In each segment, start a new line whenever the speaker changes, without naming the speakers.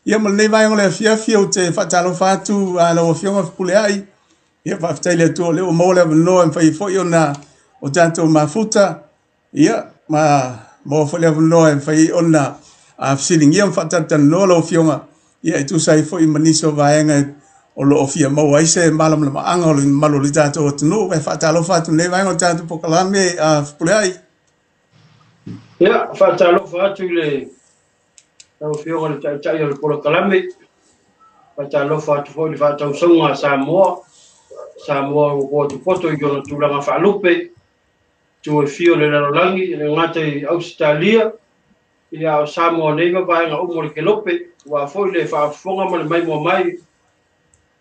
Ia ma lenei vaega o le afiafi ou te faatalofa atu a lau Afioga Fepuleai. Ia faafetai i le Atua o lea ua maua le avanoa e mafai ai foi ona o tatou mafuta. Ia ma maua foi le avanoa e mafai ai ona fesiligia ma faatalatalanoa lau Afioga ia e tusa ai foi ma nisi o vaega o lo o fia maua ai se malamalamaaga o le mamalu o le tatou atunuu. E faatalofa atu i lenei vaega o le tatou polokalame a Fepuleai.
Ia, faatalofa atu i le lau Afioga i le Taitai o le polokalame. Faatalofa atu foi i le faatausauga a Samoa, Samoa ua potopoto i ona tulaga faalupe, itu e fia o le lalolagi, e le gata i Ausetalia, ia a o Samoa nei ma vaega uma o le kelope, aua foi le faafofoga ma le maimoa mai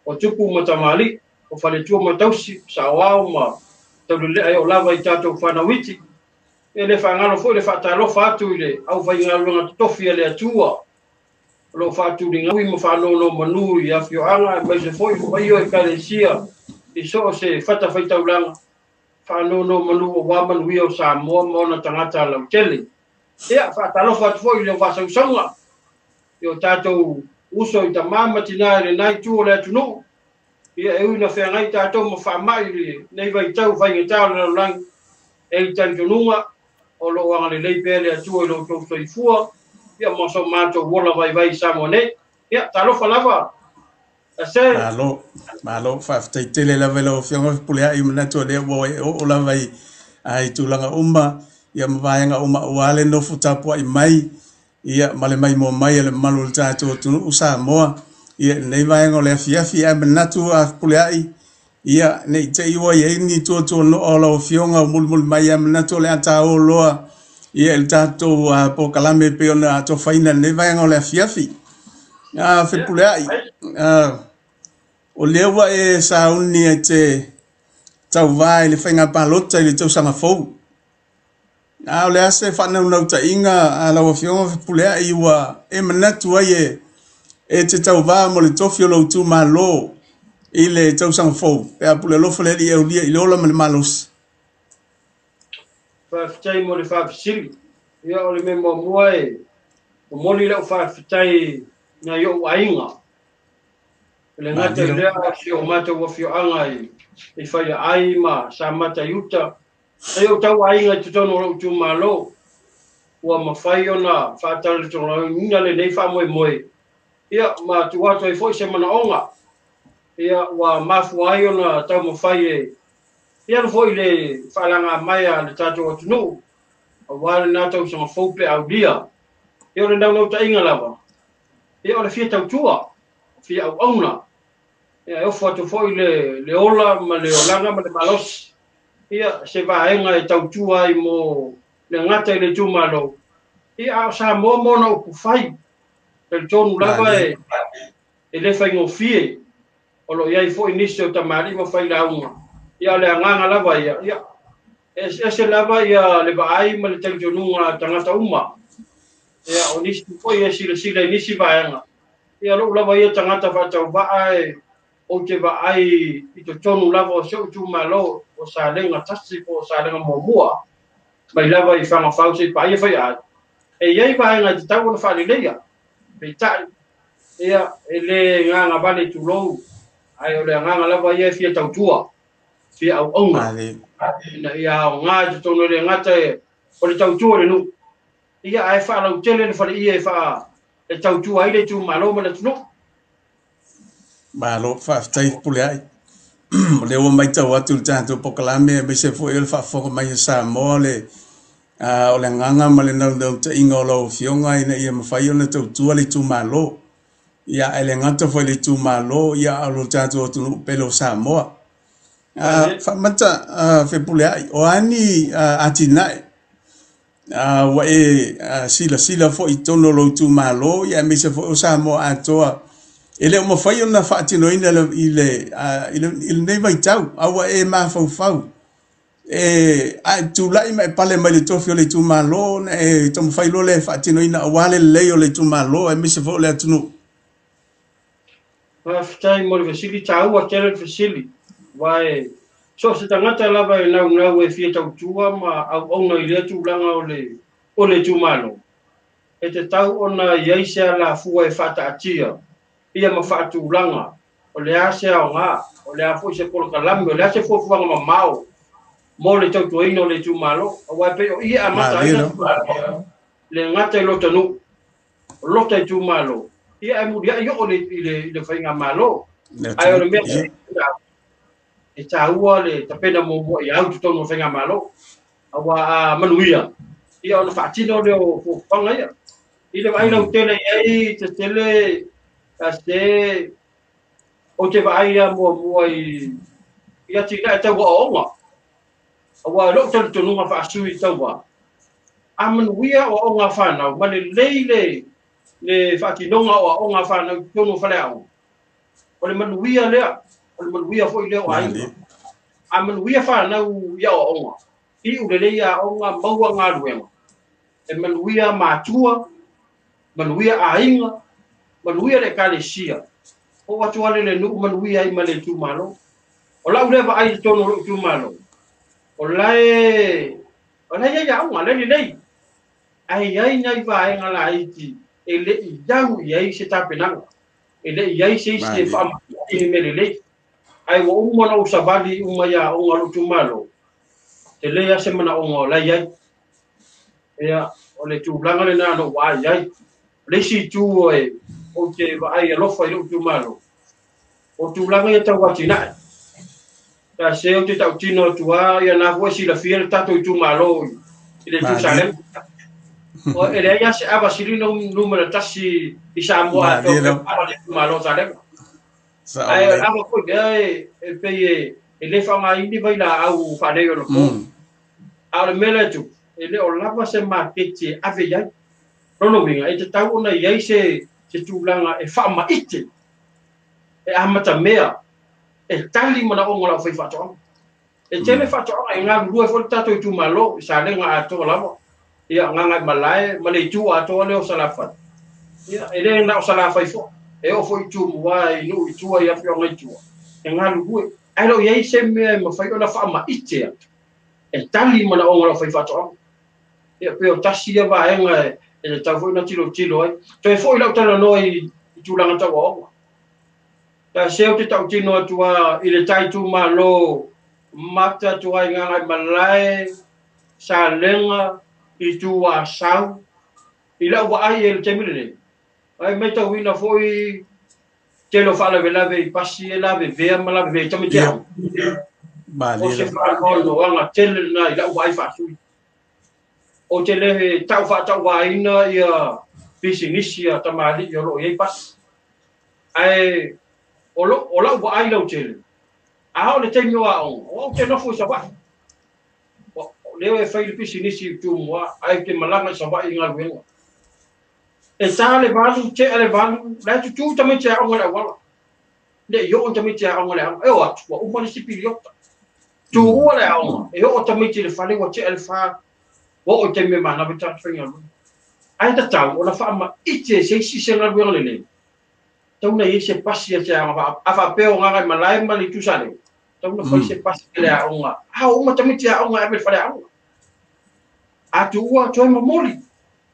o tupu ma tamalii, o faletua ma tausi, o saoao ma taulelea e oo lava i tatou fanau iti. E le faagalo foi le faatalofa atu i le aufaigaluega totofi a le Atua o lo o faatuligaui ma faanonomanu i afioaga aemaise foi le paia o Ekalesia i so o se fatafaitaulaga, faanonomanu aua manuia o Samoa ma ona tagata lautele. Ia, faatalofa atu foi i le vaasausauga i o tatou uso i tama ma tina i lena itu o le atunuu. Ia, e ui ina feagai tatou ma faamai i lenei vaitau faigata o le lalolagi, e i le talitonuga o lo o agalelei pea le Atua i lo outou soifua, ia ma so matou ola vaivai i Samoa nei. Ia, talofa lava. Ase.
Malo, malo, faafetai tele lava i lau Afioga Fepuleai, manatu o lea ua e oo lava i, i tulaga uma, ia ma vaega uma aua le nofo tapuai mai, ia ma le maimoa mai a le mamalu o le tatou atunuu Samoa, ia i lenei vaega o le afiafi. Ae manatu a Fepuleai, ia ne i te i ua i ai ni tuatuanoa o lau Afioga o mulimuli mai, ae manatu o le a taua loa ia i le tatou polokalame e pei ona atofaina i lenei vaega o le afiafi. Fepuleai, o lea ua e sauni e te tauvā i le faiga palota i le tausaga fou. A o le a se faanaunautaiga a lau Afioga Fepuleai ua e manatu ai e e te tauvā mo le tofi o lou itumalo i le tausaga fou, pe a pule alofa le Alii e aulia i le ola ma le malosi?
Faafetai mo le faafesili. Ia, o le mea muamua e momoli lau faafetai i nai ou aiga. E le gata i lea, o si o matou afioaga i Faiaai ma Samata i uta, nai ou tau aiga i totonu o lou itumalo, ua mafai ona faatalatalanoaina lenei faamoemoe, ia, ma tuu atu ai foi se manaoga, ia, ua mafua ai ona taumafai e e alu foi i le faalaga mai a le tatou atunuu, aua lena tausaga fou pe aulia. Ia, o le naunautaiga lava, ia, o le fia tautua, fia auauna, ia, e ofo atu foi le ola ma le olaga ma le malosi, ia, se vaega e tautua ai mo le gata i le itumalo, ia, a o Samoa ma ona upufai. Talitonu lava e le faigofie, o lo o i ai foi nisi o tamalii ma failauga, ia, o le agaga lava ia, ia, e eseese lava ia le vaai ma le talitonuga a tagata uma. Ia, o nisi foi e silasila i nisi vaega, ia, lou lava ia tagata faatauvaa e ou te vaai i totonu lava o si ou itumalo o Salega 1 po o Salega 1, mai lava i Fagafau seia paia Faiaai, e i ai vaega e tatau ona faaleleia, peitai, ia, e le gagavale tulou, ae o le agaga lava ia e fia tautua, fia auauna, ina ia aoga i totonu e le gata o le tautua i le nuu, ia, ae faalautele le faleia e tautua ai le itumalo ma le atunuu.
Malo, faafetai Fepuleai. O lea ua matau atu i le tatou polokalame aemaise foi o le faafofoga mai a Samoa le o le agaga ma le naunautaiga o lau Afioga ina ia mafai ona tautua le itumalo. Ia, ae le gata foi i le itumalo, ia, a o lo tatou atunuu pele o Samoa. Faamata Fepuleai, o a ni atinae ua e silasila foi i totonu o lou itumalo, ia, aemaise foi o Samoa atoa, e le o mafai ona faatinoina i lenei vaitau, a ua e mafaufau e a e tulai ma e pale mai le tofi o le itumalo, ona e taumafai loa lea e faatinoina aua le lelei o le itumalo aemaise foi o le atunuu?
Faafetai mo le fesili taua tele le fesili, aua e so o se tagata lava e naunau e fia tautua ma auauna i lea tulaga o le itumalo. E tatau ona i ai se alafua e faataatia ia ma faatulaga, o le a se aoga, o le a foi se polokalame, o le a se fuafuaga mamao mo le tautuaina o le itumalo, aua e pei o i e amata ai le gata i lota nuu, o lota itumalo, ia ae muliai oo i le faigamalo. Ae o le mea e taua le tapena muamua ia au i totonu o le faigamalo, aua a manuia, ia ona faatino lea o fuafuaga ia. I le vaai lautele i ai tetele se ou te vaai lava muamua i atinae tau aoaoga, aua o lou talitonuga faasui tauva, a manuia aoaoga a fanau ma lelei le faatinoga o aoaoga a fanau i totonu o faleaoga, o le manuia lea, o le manuia foi lea o aiga. A manuia fanau i aoaoga, iu lelei aoga, maua galuega, e manuia matua, manuia aiga, manuia le ekalesia, oo atu lava le nuu manuia ai ma le itumalo. O lau lea vaai i totonu o lou itumalo, o la e i ai aoga, la e lelei, ae i ai nai vaega laiti e le i au i ai se tapenaga, e le i i ai se isi e faamatai ni mea lelei. Ae ua uma ona ou savali uma i aoga o lou itumalo, tele lava se manaoga o la e i ai. Ia, o le tulaga lena na ou vaai ai. O le isi itu ou te vaai alofa i lou itumalo, o tulaga ia tau atinae. Ta se ou te tautino atu lava, ia na foi silafia le tatou itumalo i le itu Salema. O e leai lava se ava sili na numera 1 i Samoa atoa pe le itumalo Salema. Ae o le ava foi lea e pei e le faaaogaina ni vailaau faaneionapo. A o le mea lea e tupu, e le o lava se maketi e ave i ai. Lona uiga, e tatau ona i ai se tulaga e faamaite, e amatamea, e tali manaoga o le aufaifaatoaga. E tele faatoaga e galulue foi le tatou itumalo i Salega atoa lava, ia Gagaemalae ma le itu atoa lea o Salafai. Ia, e le na o Salafai foi, e oo foi i Tumua, i nuu i tua, i afioaga i tua, e galulue. Ae le o i ai se mea e mafai ona faamaite atu, e tali manaoga o le aufaifaatoaga. Ia, pei o tasi ia vaega e tatau foi ona tilotilo ai. Toe foi lau talanoa i tulaga tau aoga. Ta se ou te tautino atu lava i le ta itumalo, mata atu ai Gagaemalae, Salega, itu Asau, i lau vaai i le taimi lenei. Ae matauina foi tele o faalavelave i pasi e lavevea ma lavevea i tamaiti aoga. O se faanoanoaga tele lena i lau vaai faasui. Ou te le tau faatauvaina ia pisinisi a tamalii o lo o i ai pasi. Ae o lau vaai lautele, a oo le taimi o aoga, o au te nofo i Savaii. O lea e fai le pisinisi i Tumua, ae ou te malaga i Savaii i galuega. E ta le 8, tea le 8, la e tutū tamaiti aoga i le auala. Le i oo tamaiti aoga i le aoga. E oo atu, ua uma le isi piliota. Tuua le aoga, e oo tamaiti i le fale, ua tea le 4, ua oo i taimi e manava i tagata faigaluega. Ae tatau ona faamaite se isi se galuega lelei, tatau ona i ai se pasi a se aoga, a faapea o Gagaemalae ma le itu Salega, tatau ona fai se pasi a le aoga, a oo uma tamaiti aoga e ave i le fale aoga. A tuua, toe momoli.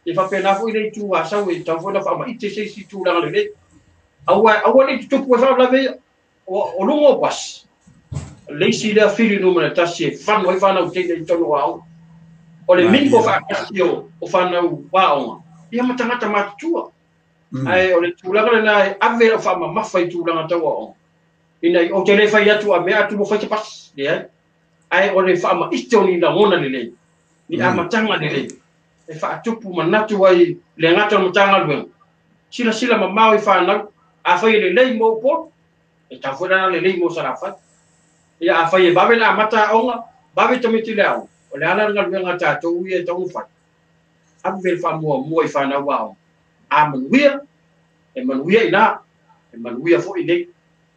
E faapena foi le itu Asau, e tatau foi ona faamaite se isi tulaga lelei. Aua aua ne i tutupu ai faalavelave ia. O luga o pasi, le isi lea fili numera 1 e fano ai fanau teine i totonu o aoga. O le mingo faatasi o fanau aoga, ia ma tagata matutua. Ae o le tulaga lena e ave lau faamamafa i tulaga tau aoga. Ina ou te le fai atu a mea atu mo fai se pasi, leai. Ae o le faamaite o ni lagona lelei, ni amataga lelei, e faatupu manatu ai le gata o le Matagaluega. Silasila mamao i fanau, afai e lelei mo Upolu, e tatau foi la ona lelei mo Salafai. Ia afai e vave ona amata aoga, vave tamaiti le aoga, o le a la le galuega a tatou ia e tatau ona fai. Ave le faamuamua i fanau aoga. A manuia, e manuia i ina, e manuia foi i nei.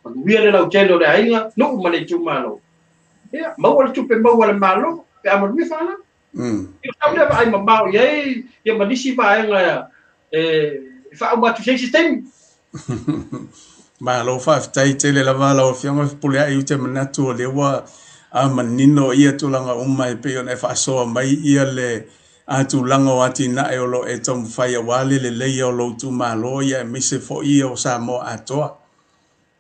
Manuia le lautele o le aiga, nuu ma le itumalo. Ia, maua le tupe maua e le Malo, pe a manuia fanau. Ia tau lea vaai mamao i ai ia ma nisi vaega e faauma atu se isi taimi.
Malo faafetai tele lava lau Afioga Fepuleai, ou te manatu o lea ua manino ia tulaga uma e pei ona e faasoa mai ia le tulaga o atinae o lo o e taumafai aua le leleia o lou itumalo ia aemaise foi ia o Samoa atoa.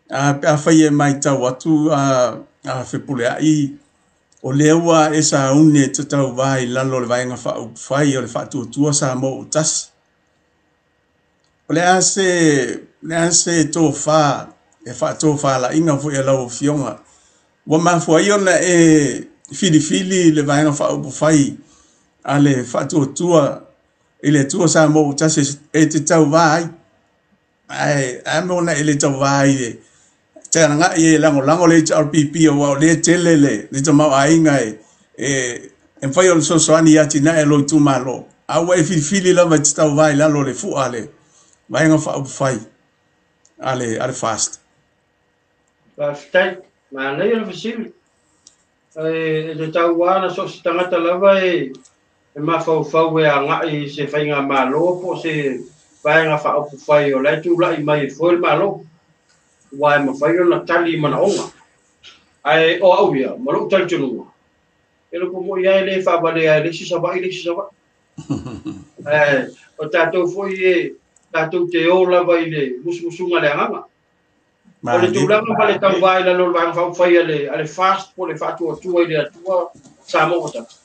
Pe afai e matau atu a Fepuleai, o lea ua e sauni e te tauvā i lalo o le Vaega Faaupufai o le Faatuatua Samoa Ua Tasi. O le a se, le a se tofa e faatofalaiga foi a lau Afioga ua mafua ai ona e filifili le Vaega Faaupufai a le Faatuatua i le Atua Samoa Ua Tasi e te tauvā ai? Ae a mea ona e le tauvā ai le te aga'i e lagolago le HRPP aua o lea e tele le tamaoaiga e mafai ona fesoasoani i atinae a lou itumalo, a ua e filifili lava e te tauvā i lalo o le fua a le Vaega Faaupufai a le FAST.
Faafetai. Manaia le fesili. E te tau ana so o se tagata lava e mafaufau e agai i se faigamalo po o se Vaega Faaupufai o la e tulai mai e foe le Malo, aua e mafai ona tali i manaoga. Ae o au ia, ma lou talitonuga, e loko moi lava e le faavalea e le isi Savaii le isi Savaii. Ae o tatou foi e tatou te o lava i le musumusuga a le agaga. O le tulaga ma le tauvā i lalo o le Vaega Faaupufai a le FAST po o le Faatuatua i le Atua Samoa Ua Tasi,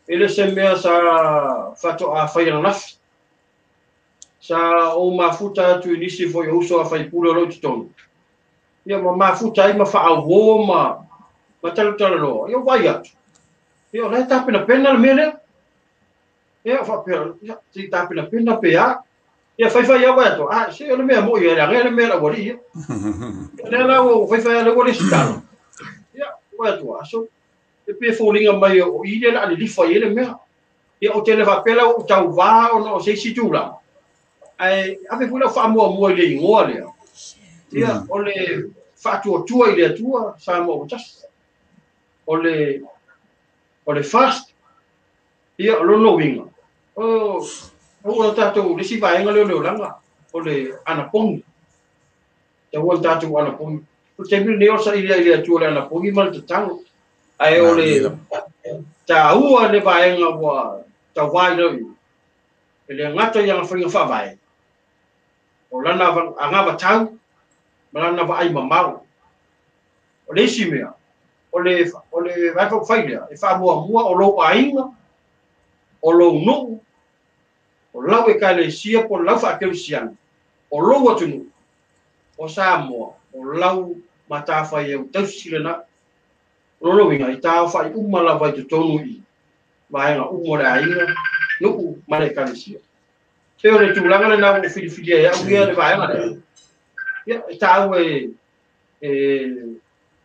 e le se mea sa faatoa fai ananafi. Sa ou mafuta atu i nisi foi o uso a faipule o lo o i totonu, ia ma mafuta ai ma faauo ma talutalaloa, ia ua vaai atu, ia o la e tapenapena le mea lea. Ia faapea, ia se i tapenapena pe a. Ia faifai lava atu, a se o le mea moi e leaga le mea la ua ia. Ia lea la ua faifai le ua le sitala. Ia ua atu aso. E pe foliga mai o i le la lilifa i le mea. Ia o te le faapea la ua tauvā ona o se isi tulaga. Ae ave foi lau faamuamua i le igoa lea. Ia o le Faatuatua i le Atua Samoa Ua Tasi. O le FAST. Ia o lona uiga, o o tatou le isi vaega lea o le olaga, o le anapogi. Taua le tatou anapogi. O le taimi lenei o le saili ai i le Atua le anapogi ma le tatalo. Ae o le taua le vaega ua tauvā i lau e le gata i ana faiga faavae, o lana agavatau ma lana vaai mamao. O le isi mea, o le Vaega Faaupufai lea, e faamuamua o lou aiga, o lou nuu, o lau ekalesia po o lau faakerisiano, o lou atunuu, o Samoa, o lau matafai e tausi lena. O lona uiga, e taofa'i uma lava i totonu i vaega uma o le aiga, nuu ma le ekalesia. Pei o le tulaga lena ua ou filifilia e au ia le vaega lea. Ia, e taua e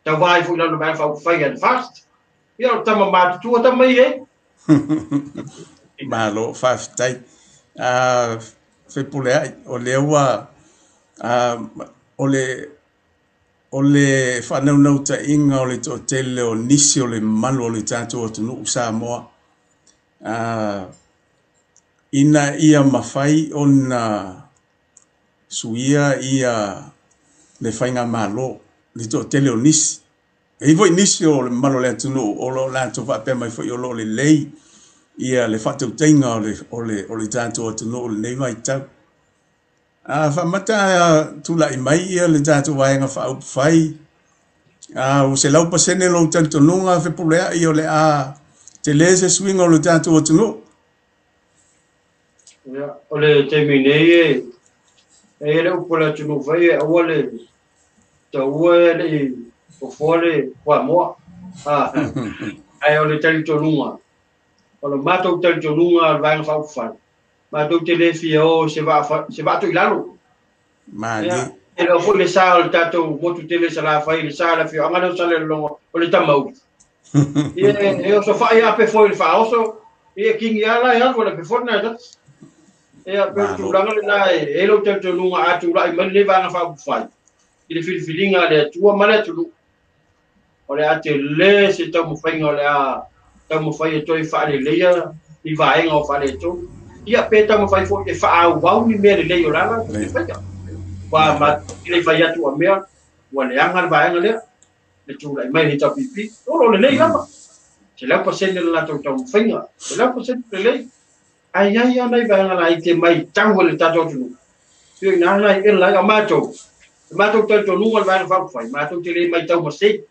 tauvā ai foi i lalo o le Vaega Faaupufai a le FAST. Ia, o le tama matutua tama ia e.
Malo, faafetai. Fepuleai, o lea ua o le faanaunautaiga o le toatele o nisi o le mamalu o le tatou atunuu Samoa, ina ia mafai ona suia ia le faigamalo le toatele o nisi. E i ai foi nisi o le mamalu o le atunuu o lo o latou faapea mai foi o lo o lelei ia le faatautaiga o le tatou atunuu i lenei vaitau. Faamata tulai mai ia le tatou Vaega Faaupufai, ua 100% lou talitonuga Fepuleai o le a tele se suiga o le tatou atunuu.
Ia, o le taimi nei e e le upu o le atunuu foi e aua le taua e le i fofoa le fuamoa. Ae o le talitonuga, o le matou talitonuga o le Vaega Faaupufai, matou te le fia o se vaa toilalo.
Mali.
E le o foi le sa o le tatou motu tele Salafai, le sa o le afioaga lea o Salelologa, o le Tamauli. Ia, e oso fai a pe foi le faaoso, ia kingi ala e alu le pe foi na e tasi. Ia, pe o le tulaga lena e lou talitonuga a tulai mai lenei Vaega Faaupufai i le filifiliga a le Atua ma le atunuu, o le a tele se taumafaiga o le a taumafai e toe faaleleia ni vaega o faaletonu. Ia, pe taumafai foi e faaauau ni mea lelei o le ala te faia. Ua ma le fai atu a mea, ua leaga le vaega lea, le tulai mai le HRPP, o lo lelei lava. 100% le latou taumafaiga, 100% lelei. Ae i ai lava nai vaega laiti e maitau e le tatou atunuu, pei o i ina la e ela ai. A o matou, le matou talitonuga o le Vaega Faaupufai, matou te le maitau masei,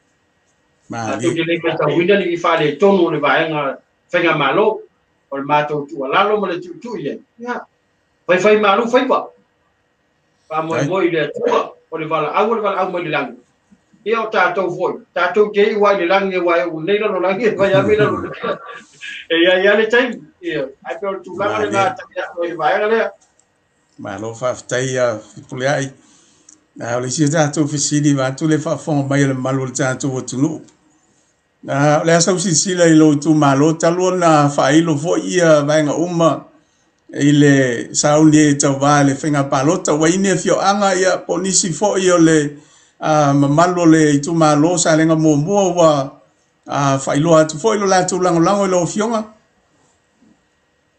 matou te le maitauina ni faaletonu o le vaega faigamalo. O le matou tuualalo ma le tuitui i ai, ia, faifai malu faiva, faamoemoe i le Atua, o le valaau o le valaau mai le lagi. Ia o tatou foi, tatou te iu lava i le lagi aua e uu nei lalolagi e fai ave i lalolagi. E i ai lava le taimi, ia, ae pei o le tulaga lena e tali atu ai i le vaega lea.
Malo faafetai a Fepuleai. O le isi tatou fesili vaeatu le faafofoga mai a le mamalu o le tatou atunuu. O le a sau silasila i lou itumalo talu ona faailo foi ia vaega uma i le sauni e tauva i le faiga palota. Ua i ai ni afioaga ia po o nisi foi o le mamalu o le itumalo Salega Muamua ua faailoa atu foi lo latou lagolago i lau Afioga?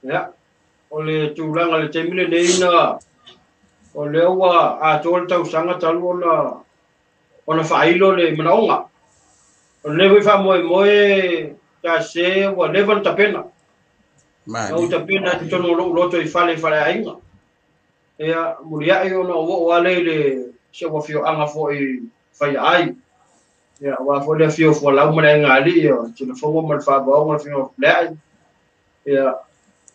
Ia, o le tulaga i le taimi lenei na o lea ua atoa le tausaga talu ona faailo le manaoga. O lenei foi faamoemoe ta se ua leva ona tapena. Na ou tapena i totonu o lou loto i fale i faleaiga. Ia, muliai ona ou oo lava lea i le si ou afioaga foi Faiaai. Ia, aua foi le afio o Fualau ma le Aiga Alii, o Tilafogo ma le Faavaoga, le afioga o Fepuleai. Ia,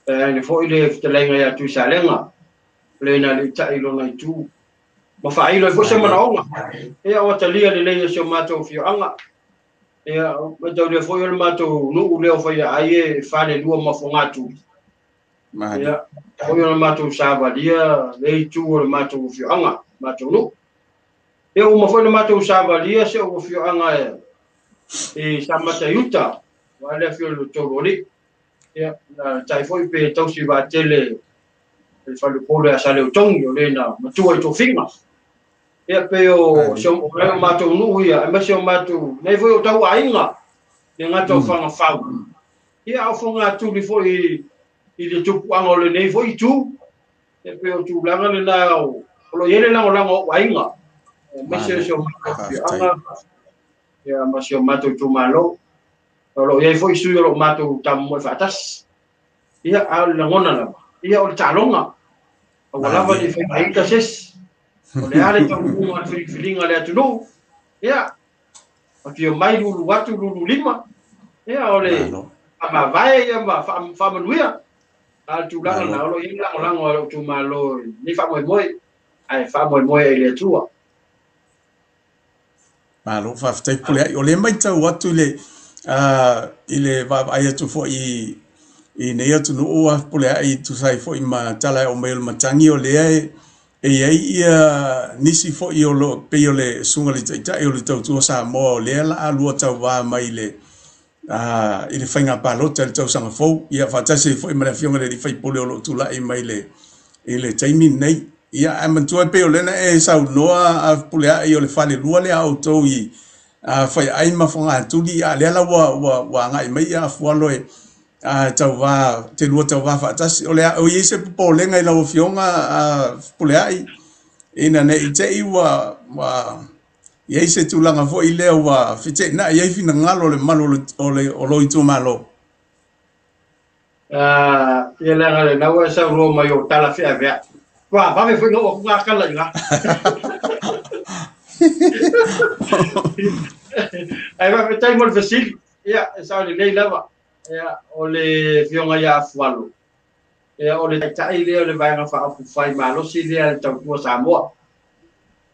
tainane foi le fetalaiga ia Tuisalega, le na aliitai i lona itu. Ma faailo ai foi se manaoga. Ia, ua talia lelei e si o matou afioaga. Ia, mataulia foi o le matou nuu lea o Faiaai e falelua ma Fogatuli. Ia, foi o le matou savalia le itu o le matou afioaga, matou nuu. Ia, uma foi ona matou savalia si ou afioaga i Samata i uta, aua le afio o le Tolualii. Ia, na tai foi pe tausi vaatele le faleupolu ia Saleutogi, o le na matua i tofiga. Ia, pei o si o matou nuu ia, aemaise o matou, nei foi o tau aiga, le gata o Fagafau. Ia, a o Fogatuli foi i le tupuaga o lenei foi itu. Ia, pei o tulaga lena o lo o i ai le lagolago o ou aiga, aemaise o si o matou afioaga, ia, ma si o matou itumalo. O lo o i ai foi sui o lo o matou tamomoe faatasi. Ia, a o le lagona lava, ia, o le taaloga. Aua lava ne i faimaita se isi. O le a le taunuuga o le filifiliga a le atunuu, ia, afio mai lulu atu lulu lima, ia, o le faamavae ia ma faamanuia. A o le tulaga lena, o lo o i ai le lagolago a lou itumalo i lenei faamoemoe, ae faamoemoe ai i le Atua.
Malo faafetai Puleai. O lea matau atu i le i le vaavaai atu foi i nei atunuu a Puleai tusa ai foi ma tala e aumai o le matagi o lea e i ai ia nisi foi o lo pei o le susuga i le Taitai o le Tautua Samoa o lea la a lua tauva mai i le i le faiga palota i le tausaga fou, ia faatasi ai foi ma le Afioga i le Alii Faipule o lo o tulai mai i le taimi lenei. Ia, ae manatua e pei o lea na e saunoa a Fepuleai o le falelua lea a outou i Faiaai ma Fogatuli, a o lea la ua agai mai Afualo e tauva, te lua tauva faatasi. O le a, o i ai se popolega i lau Afioga a Fepuleai ina ne i te i ua i ai se tulaga foi lea ua feteenai ai finagalo o le mamalu o lou itumalo?
Ia leaga lena ua e saunoa mai o tala feaveai. Ua vave foi na oo atu ngā tala i ina. Ae faafetai mo le fesili. Ia, e sao lelei lava. Ia, o le Afioga ia Afualo, ia, o le Taitai lea o le Vaega Faaupufai Malosi lea a le Tautua Samoa.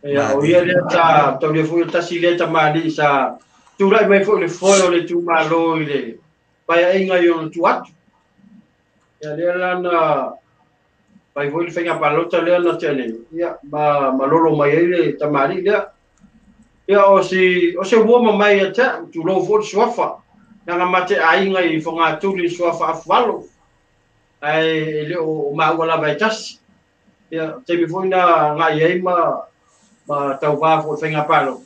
Ia, o ia lea sa taulia foi o tasi lea tamalii sa tulai mai foi i le foe o le itumalo i le paeaiga i ona tua atu. Ia, lea la na fai foi le faiga palota lea na tea nei, ia, ma malolo mai ai le tamalii lea. Ia, o si, o se uo mamae ia te au, tulou foi le suafa, leaga ma te aiga i Fogatuli i le suafa Afualo, ae e le o maua lava e tasi. Ia, taimi foi na agai ai ma tauva foi i faiga palota.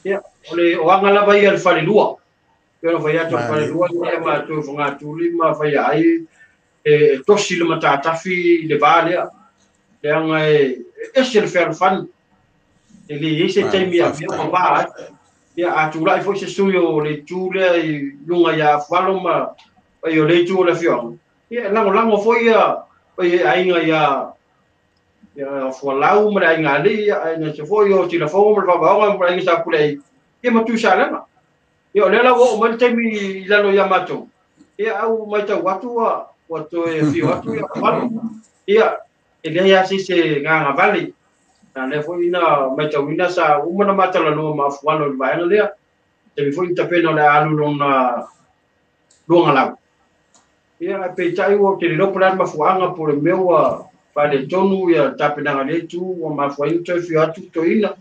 Ia, o le o aga lava ia i le falelua. Pei ona fai atu o le falelua ia matou i Fogatuli ma Faiaai e tosi le matatafi i le va lea. Leaga e ese le fealofani. E le i ai se taimi e avea ma va ai. Ia, a tulai foi se sui o le itu lea i luga ia Afualo ma paia o le itu o le afioaga, ia e lagolago foi ia paia i aiga ia ia Fualau ma le aiga alii, ia aemaise foi o Tilafogo ma le Faavaoga ma le aiga Sapuleai, ia ma Tuisalega. Ia o lea la ua oo mai le taimi i lalo ia matou, ia au matau atu ua toe afio atu ia Afualo. Ia e leai lava se isi e gagavale. A lea foi na matauina sa uma na matalanoa ma Afualo i le vaega lea. Taimi foi na tapena o le a alu lona luagalau. Ia, ae peitai ua te le iloa po o le a le mafuaaga po o le mea ua faaletonu ia tapenaga i lea itu ua mafua ai ona toe afio atu toeaina.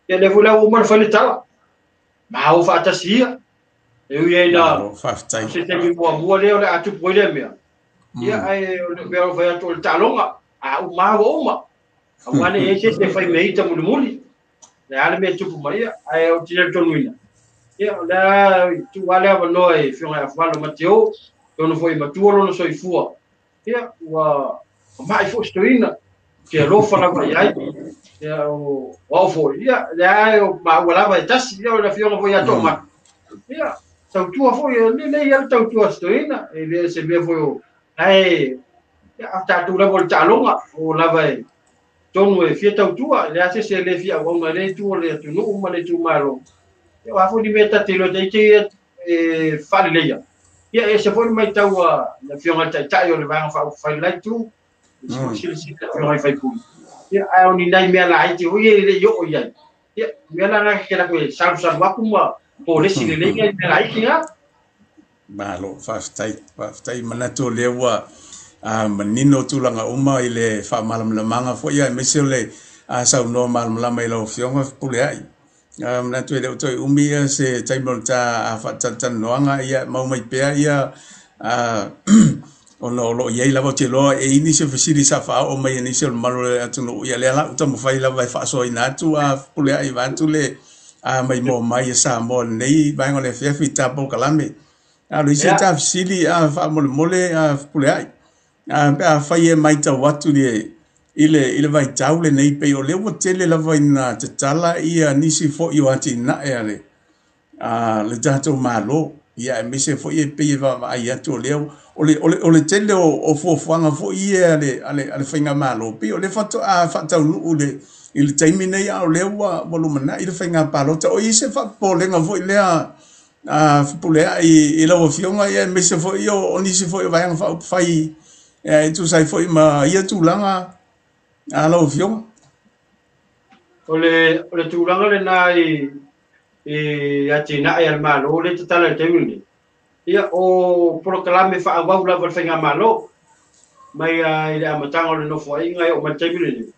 Ia lea foi la ua uma ona fai le tala. Ma o faatasi ia. E ui ai na se taimi muamua lea o le a tupu ai lea mea. Ia, ae o le mea o fai atu o le taaloga, a uma ua uma. Aua ne i ai se isi e fai mea ita mulimuli. Le a le mea e tupu mai ia, ae ou te talitonuina. Ia, o lea tuu lava le avanoa i Afioga ia Afualo Mateo, atonu foi e matua lona soifua. Ia, ua mai foi se toeaina, te alofa lava i ai. Ia, o au foi, ia, lea o maua lava e tasi, ia, o le afioga foi ia Toomata. Ia, tautua foi, e lelei lava le tautua a se toeaina, e le o se mea foi o, ae, ia, a tatou lava o le taaloga, o lava e tonu e fia tautua, e leai se isi e le fia auauna i lea itu o le atunuu ma le itumalo. Ia, o a foi ni mea ta te iloa ta ite e faaleleia, ia, e ese foi le matau a le afioga i le Taitai o le Vaega Faaupufai i le la itu, e ese foi le silasila a le afioga i le sui usufono. Ia, ae o ni nai mea laiti foi ia e le i oo i ai, ia, mea la na ke lako e salusalu atu ma polesi lelei nai mea laiti na.
Malo, faafetai, faafetai. Manatu o lea ua manino tulaga uma i le faamalamalamaga foi, aemaise o le saunoa malamalama i lau Afioga Fepuleai. Manatu e le o toe umi ia se taimi o le ta faatalatalanoaga, ia mau mai pea ia ona o lo o i ai lava, ou te iloa e i ai nisi o fesili sa faaoo mai e nisi o le mamalu o le atunuu, ia lea la ua taumafai lava e faasoaina atu a Fepuleai vaeatu le maimoa mai a Samoa i lenei vaega o le afiafi i ta polokalame. A o le isi ta fesili faamolemole Fepuleai, pe afai e matau atu i le vaitau lenei, pei o lea ua tele lava ina tatala ia nisi foi o atinae a le tatou Malo, ia aemaise foi e pei e vaavaai atu o lea o le tele o fuafuaga foi ia a le faigamalo, pei o lea faatoa faataunuu i le taimi nei, a o lea ua lumanai le faiga palota. O i ai se faapopolega foi lea Fepuleai i lau Afioga, ia aemaise foi o nisi foi o Vaega Faaupufai e tusa ai foi ma ia tulaga a lau Afioga?
O le tulaga lena i atinae a le Malo lea e tatala i le taimi lenei, ia o polokalame faaauau lava a le faigamalo mai i le amataga o le nofoaiga e oo mai i le taimi lenei.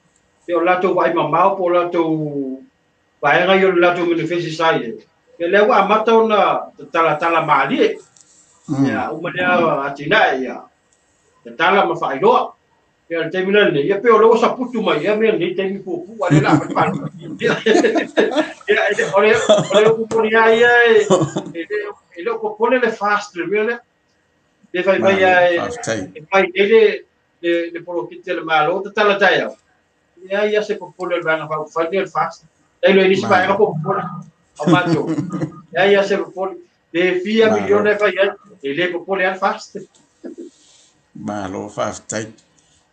Ia o latou vaai mamao po o latou vaega ia o le latou manifesto sa i ai, ia lea ua amata ona talatala malie. Ia uma lea atinae ia tatala ma faailoa. Ia le taimi lenei, ia pei o lea ua saputu mai ia mea nei taimi puupuu a lea la fai palota. Ia o le upu moni lava ia e le o popole le fast le mea lea. Le fai mai e fai nei le poloketi a le Malo tatala taeao. Leai lava se popole o le Vaega Faaupufai lenei o le FAST. Tailo i nisi vaega po o popole o matou. Leai lava se popole. Pe fia miliona e fai ai, e le popole lava le FAST.
Malo, faafetai.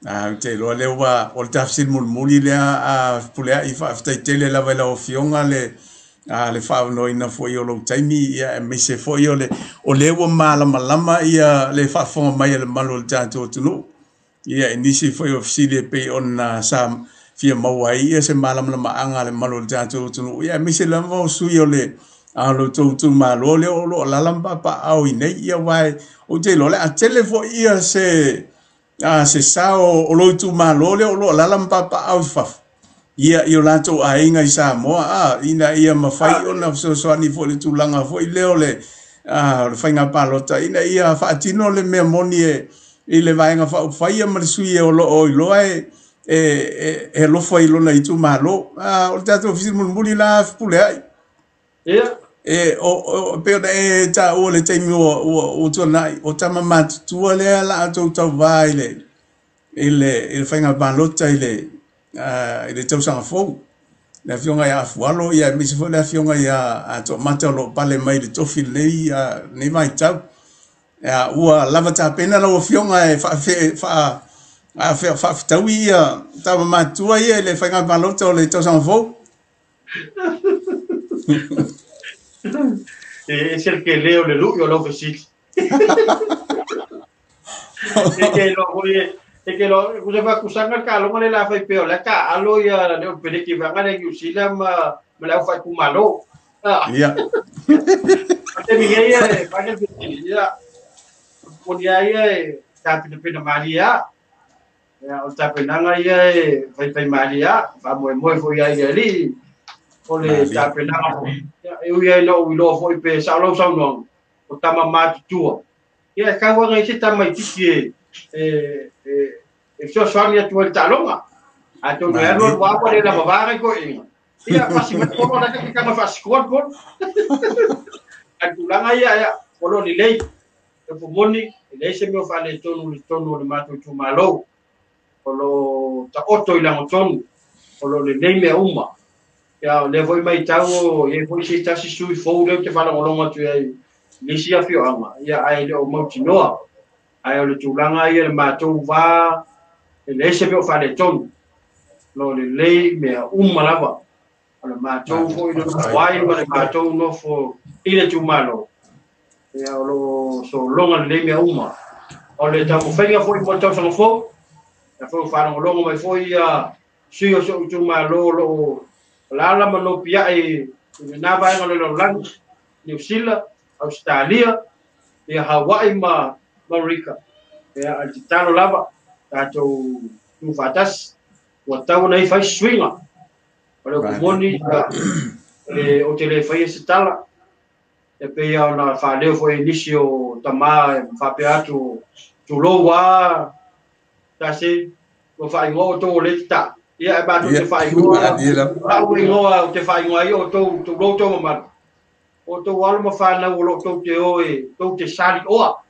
Ou te iloa lea ua o le ta fesili mulimuli lea a Fepuleai, faafetai tele lava i lau Afioga le faaavanoaina foi o lou taimi, ia aemaise foi o lea ua malamalama ia le faafofoga mai a le mamalu o le tatou atunuu. Ia, i nisi foi o fesili e pei ona sa fia maua ai ia se malamalamaaga a le mamalu o le tatou atunuu, ia aemaise lava o sui o le lo outou itumalo lea o lo o alaala ma papaaao i nei, ia aua ou te iloa o le a tele foi ia se sao o lou itumalo lea o lo o alaala ma papaaao i fafo, ia i o latou aiga i Samoa, ina ia mafai ona fesoasoani foi i le tulaga foi lea o le faiga palota, ina ia faatino le mea moni i le Vaega Faaupufai ma le sui o lo o iloa e alofa i lona itumalo. O le tatou fesili mulimuli la Fepuleai.
Ia.
E pei ona e taua le taimi ua tuanai, o tama matutua lea la outou tauvā i le faiga palota i le tausaga fou. le Afioga ia Afualo, ia aemaise foi le Afioga ia Toomata o lo o pale mai i le tofi i lenei vaitau. Ua lava tapena lau Afioga e faafetaui ia tama matutua ia i le faiga palota o le tausaga fou.
E ese le tele o le lu'i o lau fesili. E te iloa foi e te iloa, tusa faatusaga le taaloga lea o le a fai pea o la e taaalo ia le Operetive vaega lea i Niu Sila ma le aufaiitumalo.
Ia.
O le taimi nei e fai le fesili, ia, o le moni lava ia e tapenapena malie lava. Ia, o le tapenaga ia e faifaimalie lava, faamoemoe foi lava i le Alii, o le tapenaga foi. Ia, e ui lava ina ou iloa foi pe sao lau saunoaga, o tama matutua, ia e tau lava ona i ai se tamaitiiti e fesoasoani atu ai i le taaloga. Atonu e alu alu lava ua le lava nai toeaiina, ia pasi mai le polo, o la e ta te tago e faasikoa le polo. A o le tulaga ia, ia, o lo o lelei. O le upu moni, e leai se mea o faaletonu i totonu o le matou itumalo. O lo o taoto i lagotonu, o lo o lelei mea uma. Ia, o lea foi matau o i ai foi se tasi sui fou lea ou te faalogologo atu i ai i le isi afioaga, ia, ae le o mautinoa. Ae o le tulaga ia i le matou va, e leai se mea o faaletonu. O lo o lelei mea uma lava. O le matou foi nofo ai ma le matou nofo i le itumalo, ia, o lo o sologa lelei mea uma. O le taumafaiga foi mo le tausaga fou, ia foi ua faalogologo mai foi ia sui o si ou itumalo o lo o alaala ma nopiai i lena vaega o le lalolagi, Niu Sila, Ausetalia, ia Hawaii ma Amerika. Ia, a le tatalo lava, tatou tuufaatasi, ua tatau ona i fai se suiga. O le upu moni, ia, ou te le faia se tala, e pei lava ona faaleo foi e nisi o tama e faapea atu, tulou lava, tasi, ua faaigoa outou o lea tata. Ia, e matou te faaigoa, a'u igoa ou te faaigoa ai outou, tulou outou mamalu, o outou alo ma fanau o lo o tou te o e tou te salioa.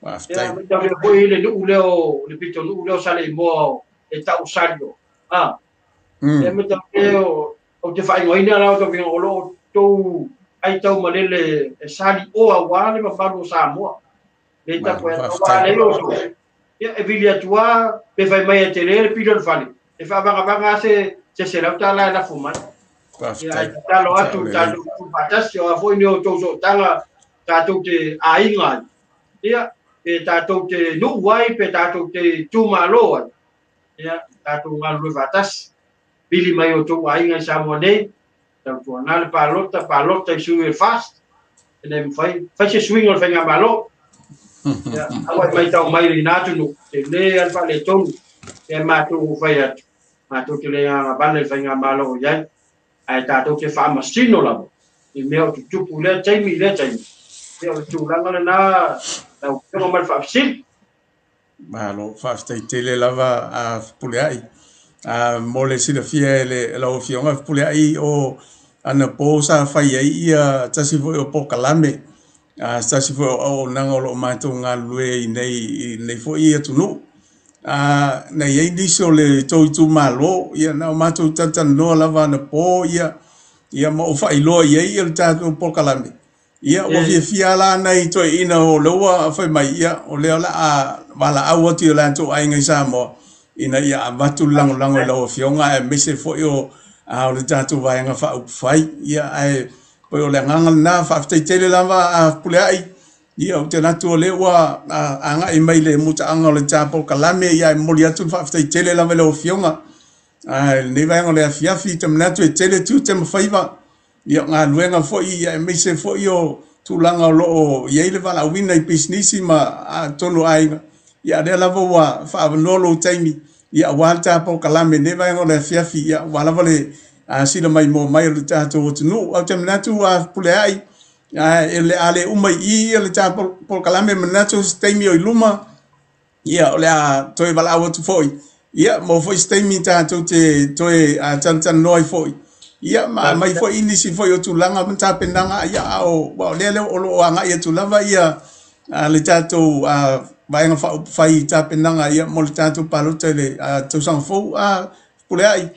Faafetai.
Ia, mataulia foi le nuu lea o le pitonuu lea o Saleimoa e tau Salioa. Ah. Ia mataulia o ou te faaigoaina la outou o lo o outou aitau malele e salioa aua le mamalu o Samoa. Le tapuai aua le outou. Ia, e vili atu lava pe fai mai e tele le pili o le fale, e faavagavaga se $100 e lafo mai. Ia, ae tatalo atu tatou tuufaatasi, o a foi ni outou sootaga tatou te aiga ai, ia, pe tatou te nuu ai, pe tatou te itumalo ai, ia, tatou galulue faatasi. Pili mai outou aiga i Samoa nei, tautuana le palota, palota i sui o le FAST, ina ia mafai, fai se suiga o le faigamalo. Ia, aua e matau mai i lena atunuu, tele lava le faaletonu, ia matou ua fai atu, matou te le gagavale i le faigamalo o i ai, ae tatou te faamasino lava i mea o tutupu i lea taimi i lea taimi. Ia, o le tulaga lena lau Afioga ma le faafesili.
Malo, faafetai tele lava a Fepuleai. Mo le silafia e le lau Afioga Fepuleai, o anapo sa fai ai ia tasi foi o polokalame, se tasi foi o auaunaga o lo o matou galulue i nei foi atunuu. Na i ai nisi o le tou itumalo, ia na o matou talatalanoa lava anapo ia ma ou faailoa i ai ia le tatou polokalame. Ia, ua fiafia la nai toeaiina o lea ua fai mai, ia, o lea o le a valaau atu i o latou aiga i Samoa, ina ia avatu le lagolago i lau Afioga, aemaise foi o le tatou Vaega Faaupufai. Ia, ae pei o le agaga lena, faafetai tele lava a Fepuleai. Ia, ou te manatu o lea ua agai mai le mutaaga o le ta polokalame, ia, ae momoli atu le faafetai tele lava i lau Afioga. I lenei vaega o le afiafi, ou te manatu e tele tiute ma faiva. Ia, o galuega foi, ia, aemaise foi o tulaga o lo o i ai le valaauina i pisinisi ma totonu o aiga. Ia, a o lea lava ua faaavanoa lou taimi, ia, aua le ta polokalame i lenei vaega o le afiafi, ia, aua lava le sila maimoa mai o le tatou atunuu. Ae ou te manatu a Fepuleai, e le a le uma i i le ta polokalame, manatu o se taimi o i luma, Ia, o le a toe valaau atu foi. Ia, maua foi se taimi tatou te toe talatalanoa ai foi. Ia, ma aumai foi nisi foi o tulaga ma tapenaga. Ia, a o, aua o lea o lo o agai atu lava ia le tatou Vaega Faaupufai i tapenaga ia mo le tatou palota i le tausaga fou. Fepuleai.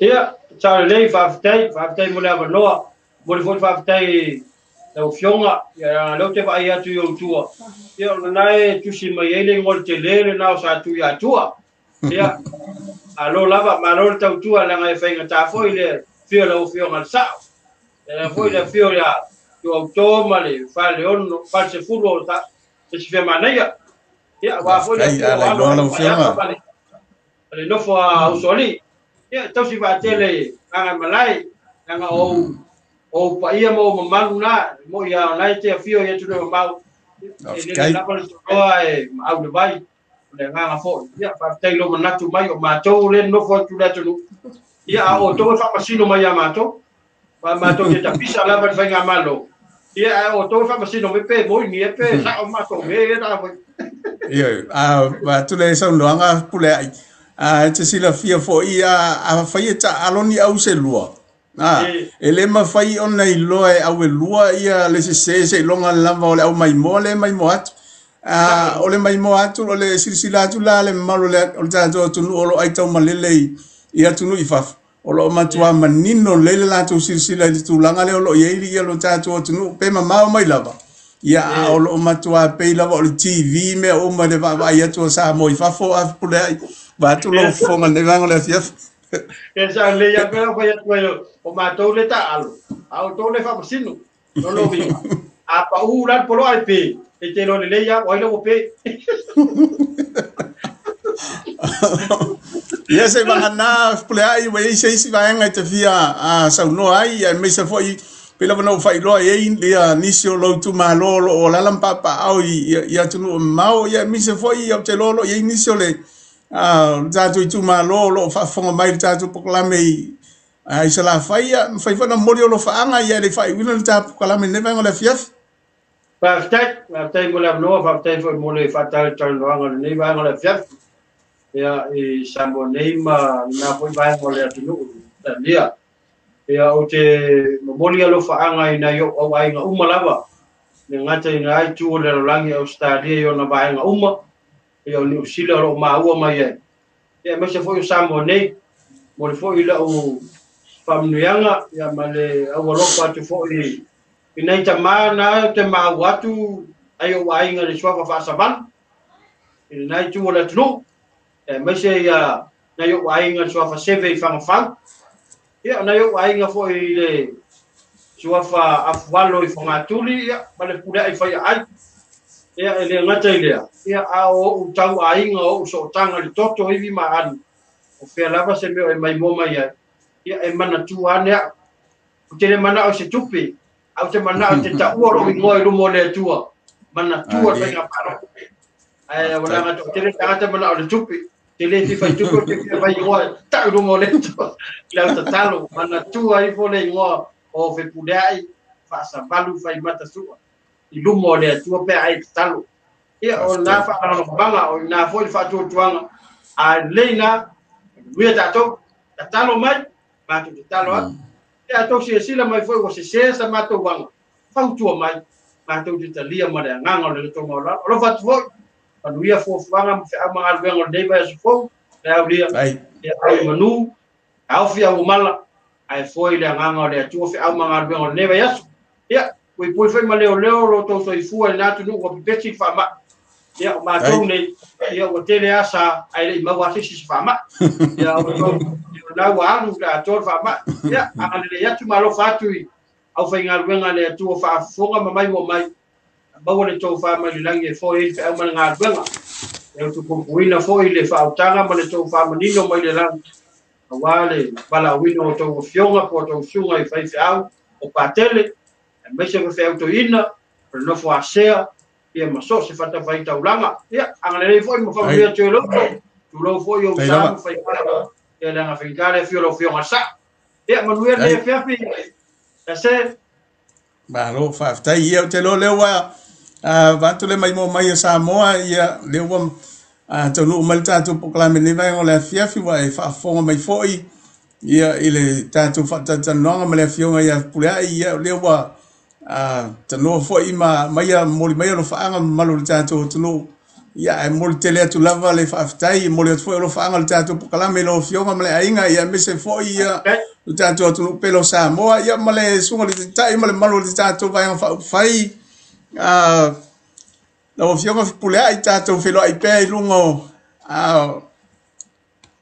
Ia, sao lelei, faafetai, faafetai mo le avanoa. Momoli foi le faafetai i lau Afioga, ia lea ou te vaai atu i ou tua, ia o lena e tusi mai ai le igoa o le tele lena o Satuiatua. Ia, malo lava, malo le tautua, leaga e faigata foi le afio o lau Afioga i le Sao. E foi le afio ia Tuauto ma le Faleono, Falesefulu o Pesifea Manaia. Ia, aua foi le
Faafetai,
afio
a
o
la
alo
iloa
o
lau Afioga.
Faiapa ma le nofo a Usoalii. Ia, tausi vaatele Gagaemalae, leaga o ou paia ma ou mamalu na, mo ia o na e te afio i atunuu mamao. E lele
Faafetai.
lava le toloa e maau le vai, o le agaga foi. Ia, faafetai i lou manatu mai o matou le nofo atu i le atunuu. Ia, a o outou e faamasino mai ia matou, ma matou te tapisa lava i le faigamalo. Ia, a o outou e faamasino mai pe moi ni e pe sao matou me e na foi.
Ia, a vaeatu le saunoaga Fepuleai, a e te silafia foi a fai e taaalo ni au se lua. A, e le mafai ona iloa e au e lua ia le sesē seiloga lava o le au maimoa le maimoa atu. A, o le maimoa atu, o le silasila atu la le mamalu o le tatou atunuu o lo o aitaumalele i atunuu i fafo, o lo o matuā manino lelei le latou silasila i le tulaga lea o lo o i ai ia lo tatou atunuu, pe mamao mai lava. Ia, a o lo o matuā pei lava o le TV mea uma i le vaavaai atu a Samoa i fafo a Fepuleai, vaeatu lou fofoga i lenei vaega o le afiafi.
E sa lelei lava pe fai atu ai o matou le taaalo, a o outou le faamasino. Lona uiga, a pau la le poloa e pe, e te iloa lelei lava o ai la ua pe.
Ia se vagana Fepuleai ua i ai se isi vaega e te fia saunoa ai, aemaise foi pei lava ona ou faailoa i ai ia nisi o lou itumalo o lo o alaala ma papaaao i atunuu mamao, ia aemaise foi ou te iloa o lo o i ai nisi o le tatou itumalo o lo o faafofoga mai i le tatou polokalame i Salafai, ia mafai foi ona momoli alofaaga ia e le i faaiuina le tatou polokalame i lenei vaega o le afiafi.
Faafetai, faafetai mo le avanoa, faafetai foi mo le faatalatalanoaga o lenei vaega o le afiafi. Ia, i Samoa nei ma lena foi vaega o le atunuu Italia. Ia, ou te momoli alofaaga i nai ou auaiga uma lava, le gata i na itu o le lalolagi Ausetalia i ona vaega uma, ia o Niu Sila o lo o maua mai ai. Ia, aemaise foi o Samoa nei, momoli foi lau faamanuiaga ia ma le aualofa atu foi i nai tamā na ou te maua atu ai ou aiga i le suafa faasavalu i lena itu o le atunuu, aemaise ia nai ou aiga i le suafa Seve i Fagafau, ia nai ou aiga foi i le suafa Afualo i Fogatuli, ia ma le Puleai Faiaai. Ia e le gata i lea, ia a o ou tau aiga o ou sootaga i le toto ivi ma aano, o fea lava se mea o e maimoa mai ai, ia e manatua ane au. Ou te le manao i se tupe, ae ou te manao i te taua lou igoa i luma o le Atua, manatua le faiga palota. Ae ua leaga toatele tagata manao i le tupe, te le fia fai tupe, ou te fia fai igoa e tau i luma o le Atua. I lau tatalo, manatua ifo le igoa o Fepuleai, Faasavalu Faimatasua i luma o le Atua pe a e tatalo. Ia, o lena faalagolagomaga, o ina foi le faatuatuaga, a lelei na, manuia tatou, tatalo mai, matou tatalo atu. Ia, a outou silasila mai foi ua sese sa matou aga, fautua mai, matou te talia ma le agaga o le loto maualalo. Alofa atu foi, manuia fuafuaga ma feau ma galuega o lenei vaiaso fou, le aulia, ia au i manu, taofi au umala, ae foi le agaga o le Atua feau ma galuega o lenei vaiaso. Ia, puipui foi ma leoleo lo outou soifua i lena atunuu ua pepesi le faamai. Ia, o matou nei, ia ua tele asa ae le i maua se isi se faamai. Ia, o outou, o lena ua alu le atoa le faamai. Ia, agalelei atu ma alofa atu i aufaigaluega a le Atua faafofoga ma maimoa mai, maua le tofa mai le lagi e foe ai le feau ma le galuega. E utupupuina foi le faautaga ma le tofa manino mai le lagi, aua le valaauina o outou afioga po o outou susuga i faifeau o patele, aemaise o faifeau toeaina, o le nofo asea, ia ma so o se fatafaitaulaga. Ia, agalelei foi ma faamanuia atu e loto, tulou foi ou sa ma faipala, ia le agafaigata le afio o lau afioga i le Sao. Ia, manuia lenei afiafi, Lase.
Malo, faafetai. Ia, ou te iloa o lea ua avatu le maimoa mai a Samoa, ia, lea ua taunuu mai le tatou polokalame i lenei vaega o le afiafi, ua e faafofoga mai foi ia i le tatou faatalatalanoaga ma le afioga ia Fepuleai, ia o lea ua tanoa foi ma mai momoli mai alofaaga mamalu o le tatou atunuu Ia, ae momoli tele atu lava le faafetai, e momoli atu foi alofaaga o le tatou polokalame i lau Afioga ma le aiga, ia aemaise foi ia le tatou atunuu pele o Samoa, ia ma le Susuga i le Taitai ma le mamalu o le tatou Vaega Faaupufai. Lau Afioga Fepuleai, tatou feiloai pea i luga o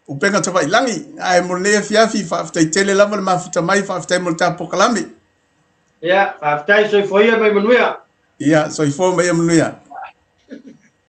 upega tafailagi. Ae mo lenei afiafi, faafetai tele lava le mafuta mai, faafetai mo le tatou polokalame.
Ia, faafetai, soifua ia ma ia manuia.
Ia, soifua ma ia manuia.